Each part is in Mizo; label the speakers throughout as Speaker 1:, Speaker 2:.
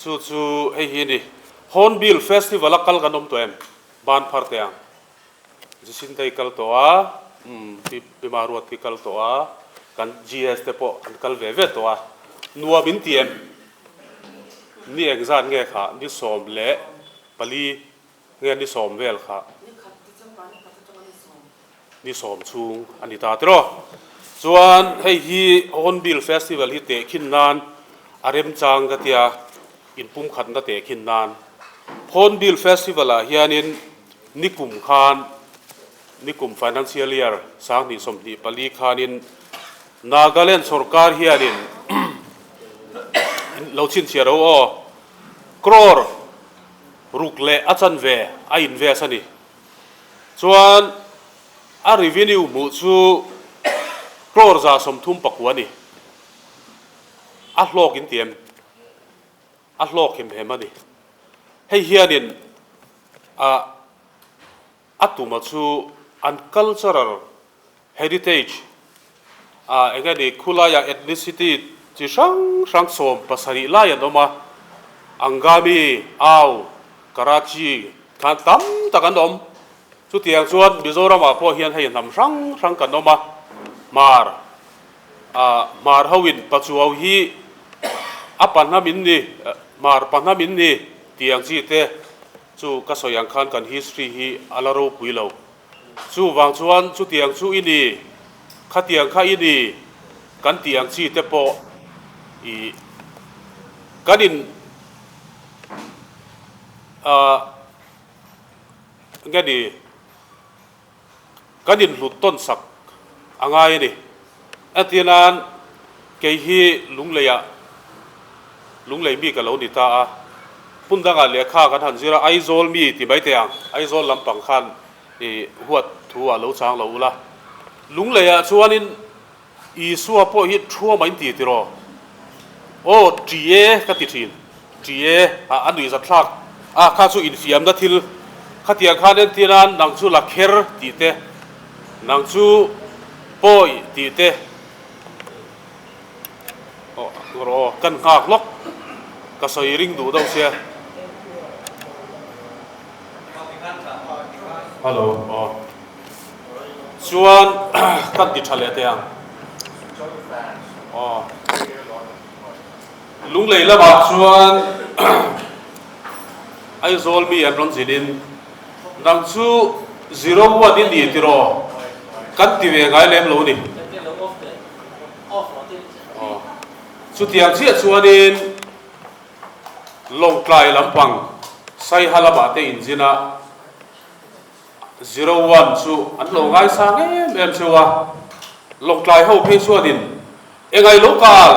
Speaker 1: Chu chu hei hi a ni. Hornbill Festival a kal kan awm tawh em? Ban phar teh ang. Jisintei kal tawh a, umm Pi Pi Maruati kal tawh a, kan GS te pawh an kal ve ve tawh a. Nuam in ti em? Ni engzat nge kha? Ni 14 nge ni sawm vel kha? Ni sawm chhung a ni ta tiraw. Chuan hei hi Hornbill Festival hi tehkhin nan a remchang ka tia, inpumkhatna tehkhin nan. Hornbill Festival ah hianin nikum khan, nikum financial year 2024 khanin Nagaland sorkar hianin lo chhinchhiah ro aw, crore ruk leh a chanve a invest a ni. Chuan a revenue hmuh chu crore 139 a ni. A hlawk in ti em? A hlawk hem hem a ni. Hei hianin a a tuma chu an cultural Heritage ah eng nge ni khulaiah ethnicity chi hrang hrang 17 lai an awm a, Angami, Ao, Karachi khan tam tak an awm. Chutiang chuan Mizoramah pawh hian hei hnam hrang hrang kan awm a, Hmar ah Hmar hoin Pachuau hi a pahnam in ni, Hmar pahnam in ni tih ang chi te chu ka sawi ang khan kan history hi a la ropui lo. Chuvang chuan chutiang chu i ni, khatiang kha i ni kan tih ang chi te pawh i kan in ah nge ni kan inhlut tawn sak a ngai a ni. Entir nan kei hi Lungleiah Lunglei mi ka lo ni ta a, hmun dangah lehkha kan han zir a, Aizawl mi ti mai teh ang, Aizawl lampang khan i huat thu ah lo chang lo ula. Lungleiah chuanin Isua pawh hi thuam a inti tiraw? Aw, ṭi e ka ti ṭhin, ṭi e a a nuihzat thlak a, kha chu infiamna thil khatiang khan entir nan nang chu la kher tih te, nang chu pawi tih te. Aw rawh aw, kan nghak lawk, ka sawi ring duh deuh sia. Hello, aw. Chuan kan ti tha leh teh ang. Aw. Lunglei lamah chuan Aizawl mi an rawn zinin nang chu zero one i ni tiraw kan ti ve ngai lem lo ni. Chutiang chiah chuanin Lawngtlai lampang Saiha lamah te inzin a zero one chu an lo ngaisang em em cheu a, Lawngtlai ho phei chuanin engai lo kal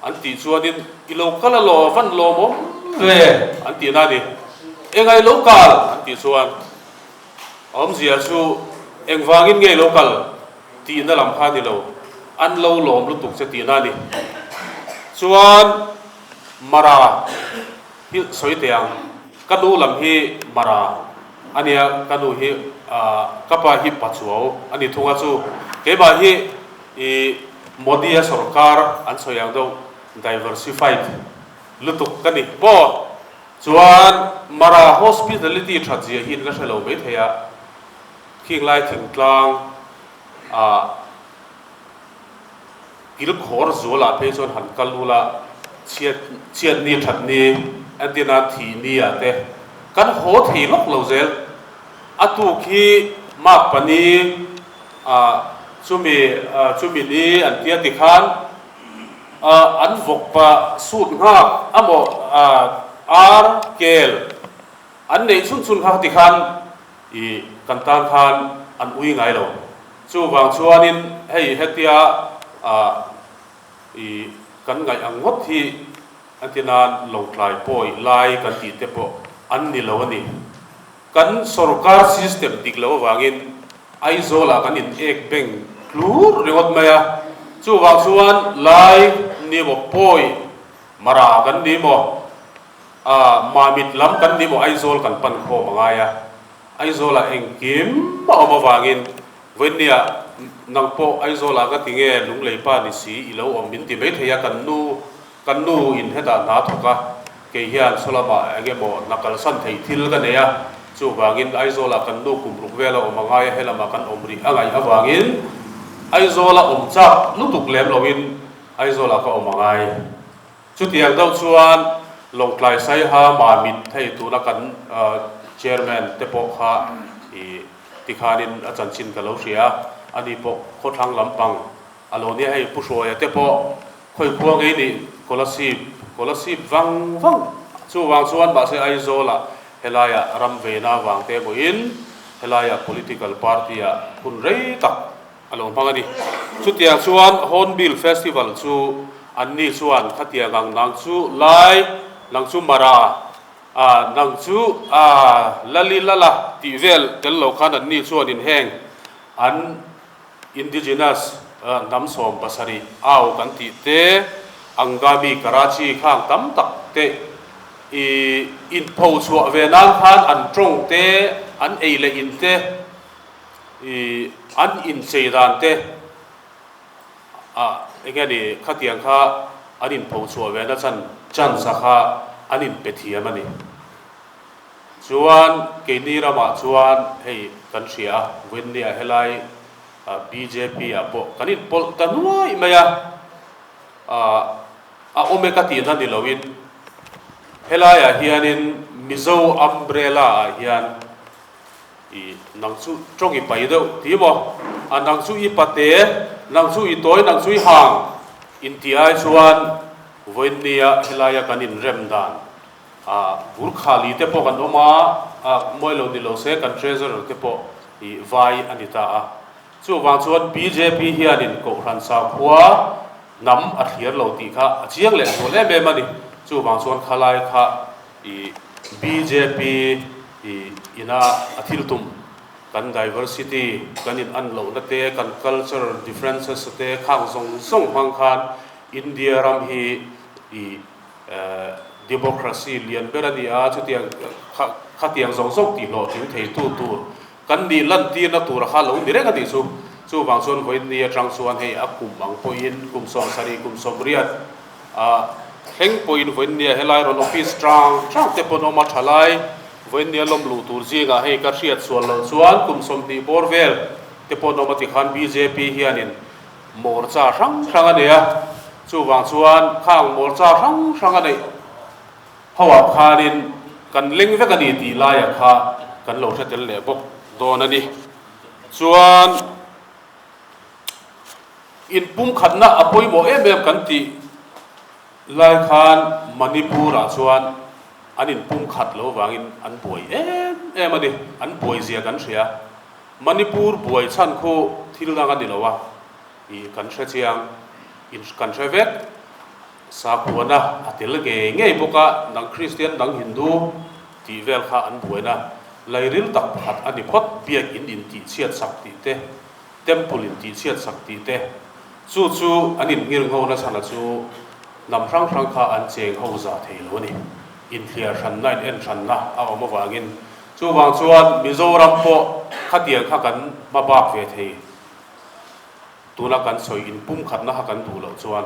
Speaker 1: an tih chuanin i lo kal alaw van lawmawm ve an tihna a ni. Engai lo kal an tih chuan awmzia chu engvangin nge i lo kal? Tihna lam kha a ni lo, an lo lawm lutuk che tihna a ni. Chuan Mara hi sawi teh ang, ka nu lam hi Mara a nia, ka nu hi ka pa hi Pachuau a ni thung a chu keimah hi i Modi-a sorkar an sawi ang deuh diversified lutuk ka ni maw? Chuan Mara hospitality that zia hi in la hre lo maithei a. Khinglai thingtlang ah kilkhawr zualah phei chuan han kal ula chhiat chhiat ni that ni entirna thih ni ah te kan haw thei lawk lo zel. A tuk hi mark pani ah chumi chumi ni an tia tikhan ah an vawk pah sut nghak amaw ah ar kel an neih chhun chhun kha tikhan I kan tan khan an ui ngai lo. Chuvang chuanin hei hetia i kan ngaih ang ngawt hi a ti nan Lawngtlai pawi lai kan tih te pawh an ni lo a ni. Kan sorkar system dik lo avangin Aizawlah kan in ek beng tlur ringawt mai a. Chuvang chuan lai ni maw pawi mara kan ni maw? A Mamit lam kan ni maw Aizawl kan pan khawm a ngai a, Aizawlah engkim a awm avangin Vawinia nang pawh Aizawlah ka ti nge Lunglei pa ni si i lo awm min ti maithei a, kan nu kan nu in hetah hna thawk a. Kei hian sawlamah eng emaw hna kalsan theih thil ka nei a, chuvangin Aizawlah kan nu kum ruk vela awm a ngai a, helamah kan awm rih a ngaih avangin Aizawla awm chak lutuk lem loin Aizawlah ka awm a ngai. Chutiang deuh chuan Lawngtlai Saiha Mamit hei tuna kan Chairman te pawh kha i tikhanin a chanchin ka lo hria a, ani pawh khawthlang lampang a lo nia hei Pu Hruaia te pawh khawi khua ngei nih Kolasib Kolasib vang vang chuvang chuan mahse Aizawlah helaiah ram veina vang te pawhin helaiah political party ah hun rei tak a lo hmang a ni. Chutiang chuan Hornbill Festival chu anni chuan khatiang ang nang chu Lai, nang chu Mara, ah nang chu ah Lali Lala tih vel tel lo khan anni chuanin heng an indigenous hnam 70 au kan tih te, Angami, Karachi khang tam tak te i inpho chhuah ve nan khan an tawng te, an ei leh in te, I an inchei dan te ah eng nge ni khatiang kha an inpho chhuah ve na chan chance a kha an inpe thiam a ni. Chuan keini ramah chuan hei kan hria a, Vawiinnia helai bjp ah pawh kan inpawlh ta nuai mai a, ah a awm e ka tihna ni loin helaiah hianin Mizo umbrella ah hian I nang chu tawng i pai deuh ti maw? A nang chu i pate, nang chu i tawi, nang chu i hang inti ai chuan vawiinnia helaia kan inrem dan a Gurkhali te pawh kan awm a, a mawi lo ni lo se kan treasurer te pawh i vai a ni ta a. Chuvang chuan bjp hianin Kohhran sakhua hnam a thliar lo tih kha a chiang leh zual em em a ni. Chuvang chuan khalai kha I bjp i ina a thil tum kan diversity kan in an lohna te kan culture differences te khang zawng zawng hmang khan India ram hi i democracy lian ber a ni a, chutiang khatiang zawng zawng tih hlawhtling thei tu tur kan nih lantirna tura kha lo ni reng a nih chu. Chuvang chuan vawiin atang chuan hei a kum ang pawhin kum 70 kum 80 A thleng pawhin vawiinnia helai rawn office tang tang te pawn awm a tha lai. Vawiinnia lawm luh tur zingah hei ka hriat sual loh chuan kum 20 bawr vel te pawn awm a tikhan bjp hianin morcha hrang hrang a nei a, chuvang chuan khang morcha hrang hrang a neih ho ah khanin kan leng vek a ni tih laiah kha kan lo hre tel leh bawk dawn a ni. Chuan. Inpumkhatna a pawimawh em em kan tih lai khan Manipur-ah chuan an inpumkhat lo vangin an buai em em a ni. An buai zia kan hria. Manipur buai chhan khu thil dang a ni lo a, ih kan hre chiang, in kan hre vek. Sakhuana a tel ngei ngei bawk a, nang Kristian, nang Hindu tih vel kha an buaina lairil tak pakhat a ni phawt. Biak in intihchhiat sak tih te. Temple in tihchhiat sak tih te, chu chu an in nghir ngho na chhan a chu hnam hrang hrang kha an cheng ho za thei lo a ni. Inthliar hranna, in en hranna a awm avangin. Chuvang chuan Mizoram pawh khatiang kha kan hma bak ve thei. Tuna kan sawi inpumkhatna kha kan duh loh chuan.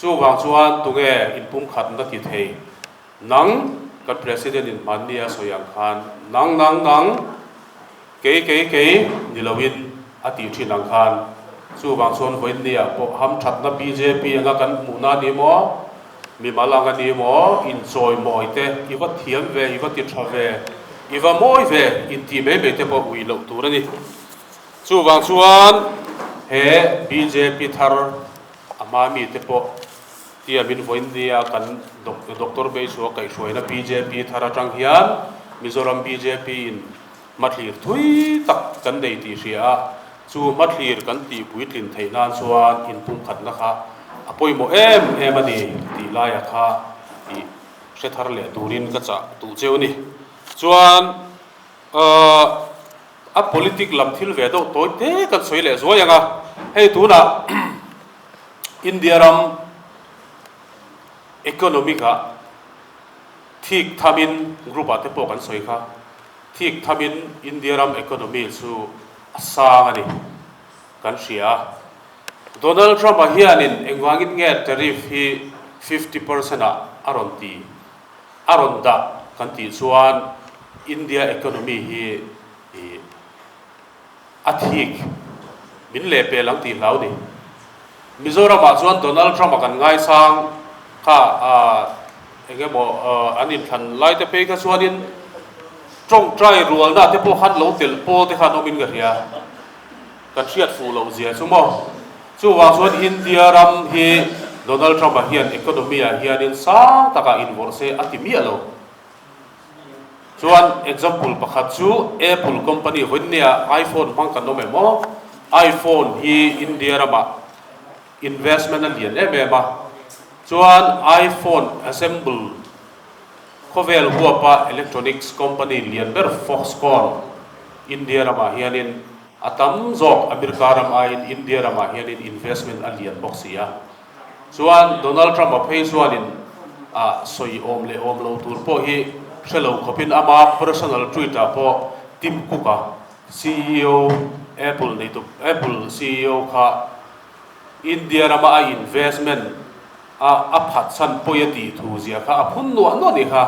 Speaker 1: Chuvang chuan tunge inpumkhatna ti thei? Nang, kan President in hmanni a sawi ang khan, nang, nang, nang, kei, kei, kei ni loin a tih thin ang khan, chuvang chuan vawiinniah pawh hamthatna bjp anga kan hmuhna a ni maw, mimal ang a ni maw, inchawimawi te, i va thiam ve, i va ti tha ve, i va mawi ve intih mai mai te pawh ui loh tur a ni. Chuvang chuan he bjp thar a hma mite pawh Tia min vawiin nia kan Doctor Beisua kaihhruaina bjp thar atang hian Mizoram bjp in hmathlir thui tak kan nei tih hria a, chu hmathlir kan tih puitlin theih nan chuan inpumkhatna kha a pawimawh em em a ni tih laia kha i hre thar leh turin ka chah duh cheu a ni. Chuan a politic lam thil ve deuh tawi te kan sawi leh zuai ang a, hei tunah India ram economic ah thik thamin group ah te pawh kan sawi kha, thik thamin India ram economy chu a sang a ni kan hria a. Donald Trump-a hianin engvangin nge tariff hi 50% ah a rawn ti? A rawn dah kan tih chuan India economy hi ih a thik min leh pel ang tih hlau ni. Mizoramah chuan Donald Trump a kan ngaisang kha eng emaw an inthlan lai te phei kha chuanin tawngtai rualna te pawh khan lo telh pawl te khan awmin ka hria. Kan hriat fuh loh zia chu maw. Chuvang chuan India ram hi Donald Trump-a hian economy-ah hianin sang takah invawrh se a ti miah lo. Chuan example pakhat chu Apple company vawinia iPhone hmang kan awm em aw? iPhone hi India ramah investment a lian em em a, chuan iPhone assemble khawvel huapa electronics company lian ber Foxconn India ramah hianin a tam zawk America ram aiin India ramah hianin investment a lian bawk si a. Chuan Donald Trump a phei chuanin a sawi awm leh awm lo tur pawh hi hre lo khawpin ama personal tweet ah pawh Tim Cook a ceo Apple neitu Apple ceo kha India rama a investment a a phatsan pawi a tih thu zia kha a phun nuah nuah nih kha.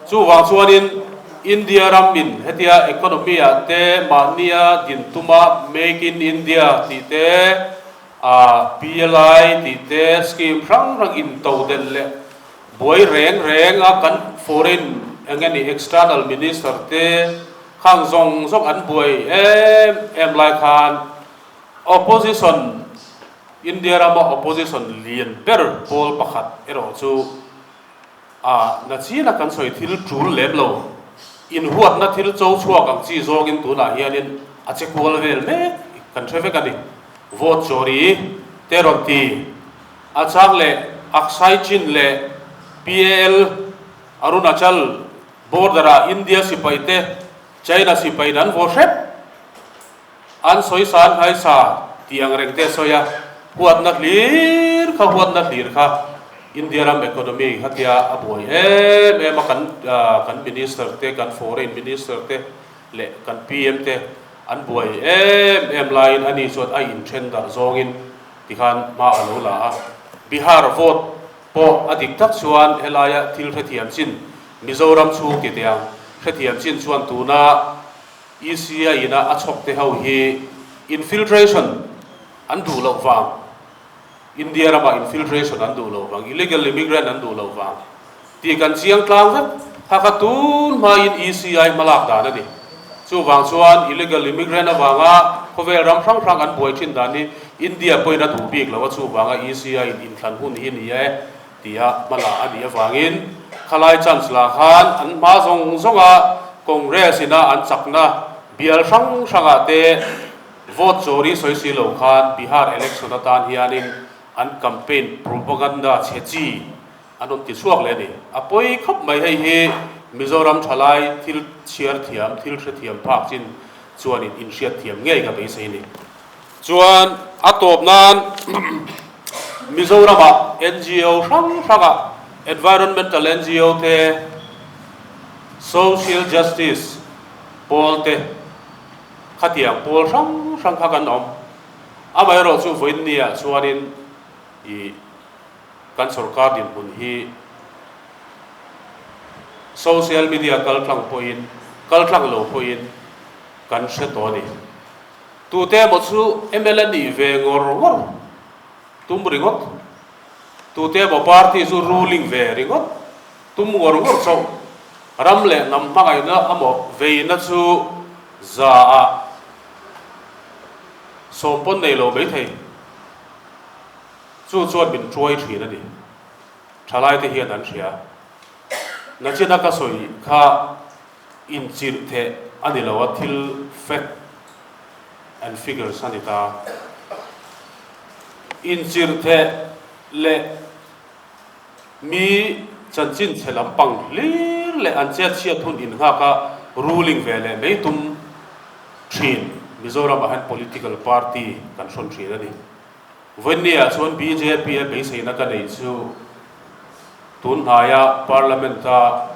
Speaker 1: Chuvang chuanin India ram in hetia economy ah te mahnia din tuma Make in India tih te A PLI tih te scheme hrang hrang intodelh leh buai reng reng a kan foreign eng nge ni external minister te khang zawng zawng an buai em em lai khan opposition India rama opposition lian ber pawl pakhat erawh chu A nachina kan sawi thil tul lem lo, inhuatna thil cho chhuak ang chi zawngin tunah hianin a che kual vel mek kan hre vek a ni. Vote chawri te rawn ti a chang leh Aksai Chin leh PAL Arunachal border ah India sipai te China sipaiin an vaw hrep. An sawi san hmaisa tih ang reng te sawi a, huatna hlir kha huatna hlir kha India ram economy kha tia a buai em em a, kan kan minister te, kan foreign minister te leh kan PM te an buai em em laiin ani chuan a inthen darh zawngin tikhan hma a lo la a. Bihar vote pawh a dik tak chuan helaia thil hrethiam chin Mizoram chhung ti teh ang hrethiam chin chuan tuna ECI ina a chhawk te ho hi infiltration an duh loh vang, India ramah infiltration an duh loh vang, illegal immigrant an duh loh vang tih kan chiang tlang vek. Kha kha tun hmain ECI hmalak dan a ni. Chuvang chuan illegal immigrant avanga khawvel ram hrang hrang an buai thin dan hi India pawhin a duh bik lo a, chuvanga ECI in inthlan hun hi ni e. Tia hmala a nih avangin khalai chance lah khan an hma zawng zawnga Congress ina an chakna bial hrang hrangah te vote chawri sawi si lo khan Bihar election atan hianin an campaign propaganda chhe chi an rawn ti chhuak leh a ni. A pawi khawp mai hei hi Mizoram thalai thil chhiar thiam, thil hrethiam phak chin chuanin inhriat thiam ngei ka beisei a ni. Chuan a tawp nan Mizoramah NGO hrang hrangah Environmental NGO te, Social Justice pawl te, khatiang pawl hrang hrang kha kan awm. Amaherawh chu vawiinniah chuanin ih kan sorkar dinhmun hi social media kaltlang pawhin kaltlang lo pawhin kan hre tawh a ni. Tute emaw chu mla nih ve ngawr ngawr tum ringawt, tute emaw party chu ruling ve ringawt tum ngawr ngawr chauh. Ram leh hnam hmangaihna amaw veina chu za ah sawm pawn nei lo maithei. Chu chuan min tuai thin a ni. Thalaite hian an hria. Nachina ka sawi kha. Inchirh theh a ni lo a, thil fact and figures a ni ta. Inchirh theh leh mi chanchin chhe lampang hlir leh an chetchhiat hun innghak a ruling ve leh mai tum thin Mizoramah hian political party kan hrawn thin a ni. Vawiinniah chuan bjp a beiseina ka neih chu tun hnaia Parliament-a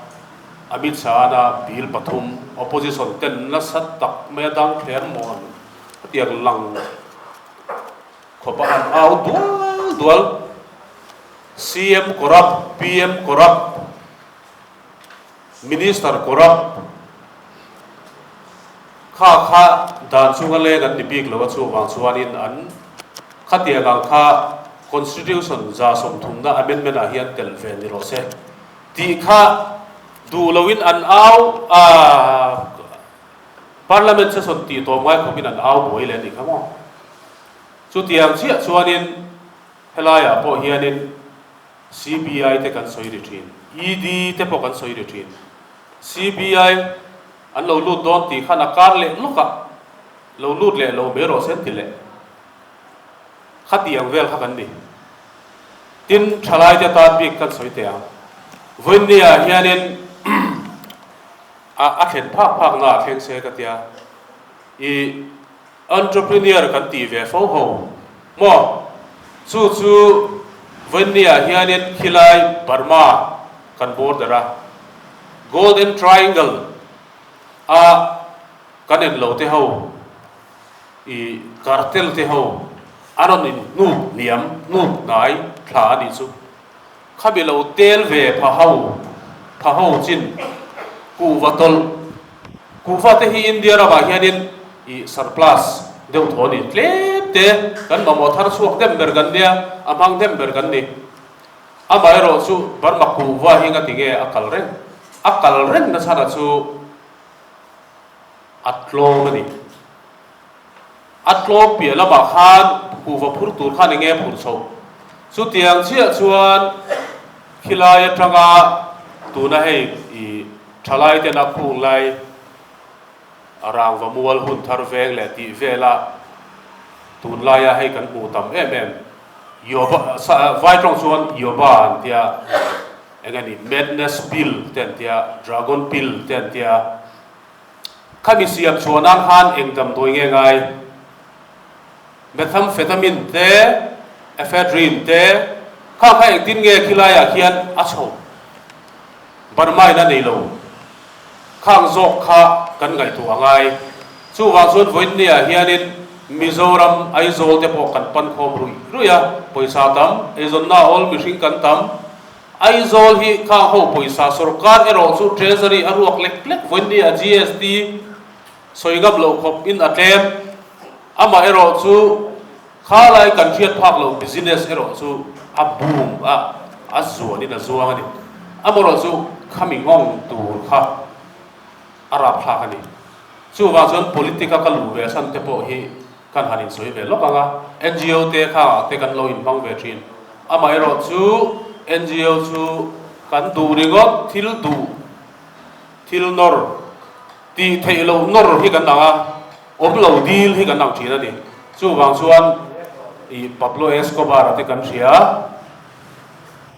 Speaker 1: Amit Shah-ana bill pathum opposition ten nasa tak mai a dang thler mawn hetiang lang khawpa an au dual dual. CM corrupt, PM corrupt. Minister corrupt kha kha dan chunga leng an ni bik lo a, chuvang chuanin an khatiang ang kha Constitution 130na amendment ah hian telh ve ni rawh se tih kha duh loin an au a, Parliament session tih tawp ngai khawpin an au buai leh a nih kha maw? Chutiang chiah chuanin helaiah pawh hianin CBI te kan sawi ri thin, ED te pawh kan sawi ri thin. CBI an lo lut dawn tih khan a kar leh lawk a, lo lut leh lo mai rawh se an ti leh. Khatiang vel kha kan ni. Tin, thalaite tan bik kan sawi teh ang. Vawiinniah hianin a thlen phak phak na a thleng se ka tia. I entrepreneur kan tih ve fo ho maw? Chu chu Vawiinniah hianin khilai Burma kan border a, Golden Triangle a kan en lo te ho, i cartel te ho an rawn in hnuk hniam hnuk hnai thla a nih chu. Khami lo tel ve pha ho pha ho chin kuhva tawlh kuhva te hi India ramah hianin i surplus deuh thaw a ni tlem te kan mamawh thar chhuak dem ber kan nia a hmang dem ber kan ni. Amaherawh chu Burma kuhva hi nga tinge a kal reng a kal reng na chhan a chu a tlawm a ni. A tlawm piah lamah khan kuhva phur tur khan enge phur chhoh? Chutiang chiah chuan khilai atanga tuna hei i thalai ten a khung lai a rangva mual hun thar veng leh tih vela tunlaia hei kan hmuh tam em em Yoba vai tawng chuan Yoba an tia eng a ni madness pill te an tia dragon pill te an tia. Khami siam chhuah nan khan eng damdawi nge ngai? Methamphetamine te, ephedrine te, kha kha engtin nge khilaiah khian a chho? Burma in a nei lo. Khang zawk kha kan ngaihtuah a ngai. Chuvang chuan vawiinniah hianin Mizoram, Aizawl te pawh kan pan khawm ruih ruih a, pawisa tam, eizawnna awl mihring kan tam, Aizawl hi khang ho pawisa sorkar erawh chu Treasury a ruak lek lek vawiin ni a GST sawi ngam loh khawp in a tlem. Amah erawh chu kha lai kan hriat phak loh business erawh chu a boom a, a zuan in a zuang a ni. Amaherawh chu khami nghawng tur kha a rapthlak a ni. Chuvang chuan politic a ka luh ve san te pawh hi Kan han insawi ve lawk ang a, NGO te khangah te kan lo inhmang ve thin. Amaherawh chu NGO chu kan duh ringawt, thil duh, thil nawr, tih theih loh nawr hi kan ang a, awm lo dil hi kan ang thin a ni. Chuvang chuan ih Pablo Escobar-a te kan hria,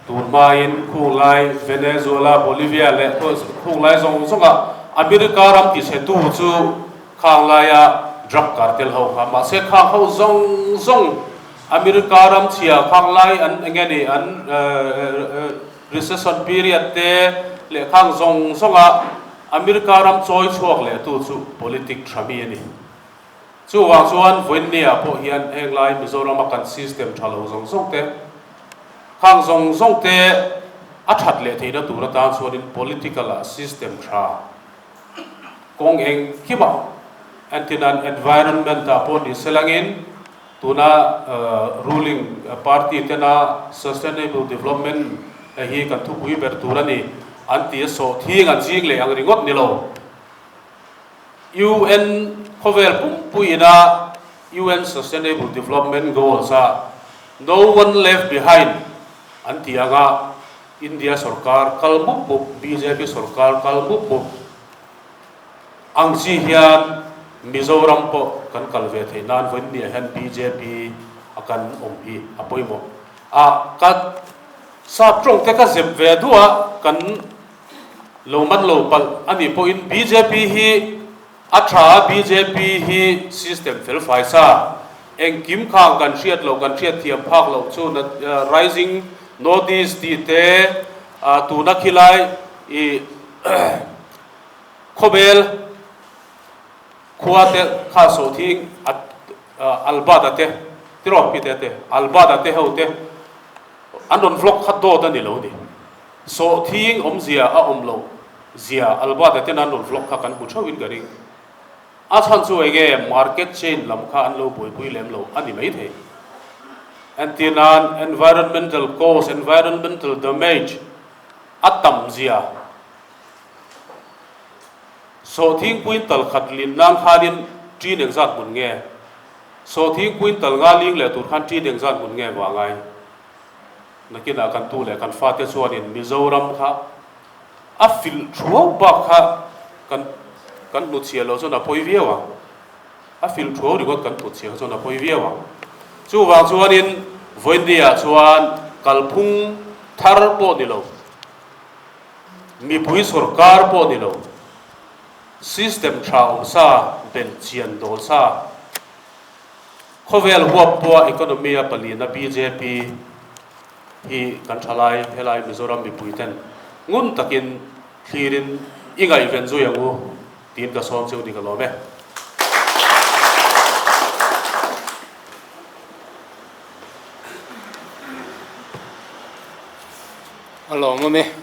Speaker 1: tun hmain khung lai Venezuela, Bolivia leh khung lai zawng zawngah America ram tichhetu chu Khang laia drug cartel ho kha mahse khang ho zawng zawng America ram chhia khang lai an enge ni an recession period te leh khang zawng zawnga America ram chawi chhuak leh tu chu politic tha mi a ni. Chuvang chuan vawiinniah pawh hian heng lai Mizorama kan system tha lo zawng zawng te khang zawng zawng te a that leh theihna tur atan chuanin political ah system tha Kawng eng kima antinan environment ah pawh ni selangin tuna ruling party tena sustainable development hi kan thupui ber tur a ni an ti a sawh thing an zing leh ang ringawt ni lo. UN khawvel pumpui ina UN Sustainable Development Goals a no one left behind an ti anga India sorkar kal mup mup, bjp sorkar kal mup mup ang chi hian Mizoram pawh kan kal ve theih nan vawiinniah hian bjp a kan awm hi a pawimawh a, ka sap tawng te ka zep ve duh a, kan lo man lo palh a nih pawhin bjp hi A tha a bjp hi system fel fai sa engkim khang kan hriat loh kan hriat thiam phak loh chu rising north east tih te tuna khilai i khawbel khua te kha sawhthing Albert-a te tiraw pi te te Albert-a te ho te an rawn vlog kha dawt a ni lo ni sawhthing awmzia a awm loh. Zia Albert-a ten an rawn vlog kha kan hmu theuhin ka ring. A chhan chu enge market chain lam kha an lo buaipui lem lo a ni maithei. Entir nan environmental cost, environmental damage a tam zia sawhthing quintal khat lin nan khanin ṭin engzat hmun nge? Sawhthing quintal nga ling leh tur khan ṭin engzat hmun nge vah ngai? Nakinah kan tu leh kan fate chuanin Mizoram kha A filh thuau bak kha kan kan hnutchhiah loh chuan a pawi viau ang. A filh thuau ringawt kan hnutchhiah kha chuan a pawi viau ang. Chuvang chuanin Vawiindia chuan kalphung thar pawh ni lo, mipui sawrkar pawh ni lo, system tha awm sa, belhchian dawl sa, khawvel huap pawha economy a palina bjp, hi kan thalai helai Mizoram mipui ten ngun takin thlirin i ngaihven zui ang u tiin ka sawm cheu ni ka lawm e.
Speaker 2: A lawmawm e.